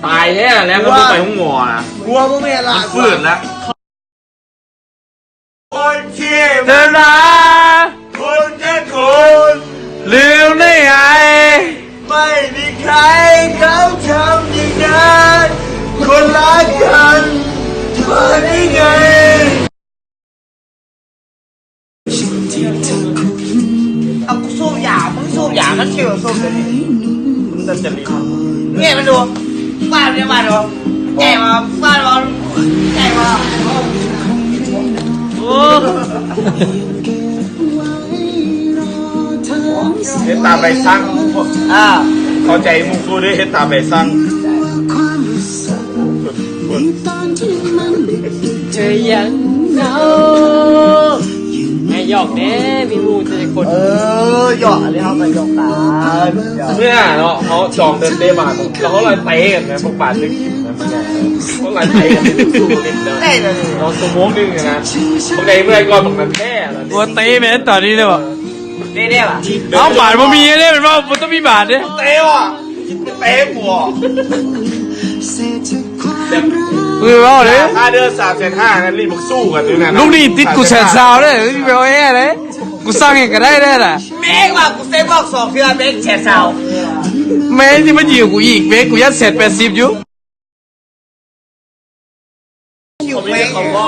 ຕາຍແທ້ແລ້ວ ມັນບໍ່ໄປໂຮງໝໍນະ ຫົວບໍ່ແມ່ນລະ ມັນຟື້ນລະ ຄົນທີ່ເດີນມາ ຄົນແຕ່ຄົນ ລືມໄດ້ໄງ ໄມ່ມີໃຄເຂົາທຳຢ່າງນັ້ນ ຄົນລັກກັນ ເປັນໄງ ເອົາ ກູສູບຢາ ມຶງສູບຢາ ມັນຊິວ່າສູບເດ ມັນຈະລິນ ແຫງະມັນດູ ຟາດເດ ຟາດເດ ແກ່ບໍ່ ຟາດບໍ່ ແກ່ບໍ່ ໂອ້ ເຮັດຕາມໃບສັ່ງ ອ່າ ເຂົ້າໃຈໝູ່ກູເດີ ເຮັດຕາມໃບສັ່ງ. ເອີ ຍັງເນາະ ໃຫ້ຫຍອກແດ່ ມີໝູ່ຈັກຄົນ ເອີ ຫຍອກ ອັນນີ້ເຮົາກໍຫຍອກກັນ ເມື່ອເນາະ ເຮົາຈອງເດີນເຕະບານ ແລ້ວເຮົາໄລ່ເຕະກັນແມ່ນ ພວກບານໜຶ່ງ ເຮົາໄລ່ເຕະກັນ ໄດ້ເລີຍ ເນາະ ຊົ່ວໂມງໜຶ່ງນະ ບັກໃດເມື່ອຍກ່ອນບັກນັ້ນແທ້ ໂອ້ ເຕະແມ່ນຕອນນີ້ເດ້ບໍ່? ເຕະໄດ້ຫວາ? ເອົາ ບາດບໍ່ມີເດ້ ແມ່ນບໍ່? ບໍ່ຕ້ອງມີບາດເດ້ ເຕະຫວາ? ເຕະບໍ່? ມຶງເວົ້າເດ້ ຄ່າເດືອນສາມແສນຫ້ານັ້ນ ລີບບັກສູ້ກັນຢູ່ນັ້ນນະ ລູກນີ້ຕິດກູແສນຊາວເດ້ ແມ່ນບໍ່? ແທ້ເດ້ ກູສັ່ງຫຍັງກໍໄດ້ເດ້ນະ ເມກວ່າກູເຊັດບອກສອງເທື່ອ ເມກແສນຊາວ ແມ່ງຊິມາຢືມກູອີກ ເມກ ກູຍັງແສນແປດສິບຢູ່. ຫອມແກ້ມດູ ຫອມ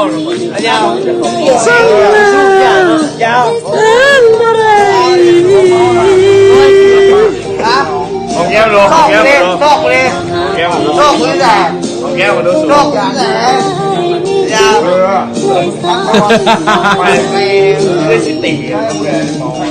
ແກ້ມດູ ຫອມແກ້ມດູ ຫອມແກ້ມດູ ຫອມແກ້ມດູ ຫອມແກ້ມດູ ຫອມແກ້ມດູ ຫອມແກ້ມດູ ຫອມແກ້ມດູ ຫອມແກ້ມດູ ຫອມແກ້ມດູ ຫອມແກ້ມດູ ຫອມແກ້ມດູ ຫອມແກ້ມດູ ຫອມແກ້ມດູ ຫອມແມ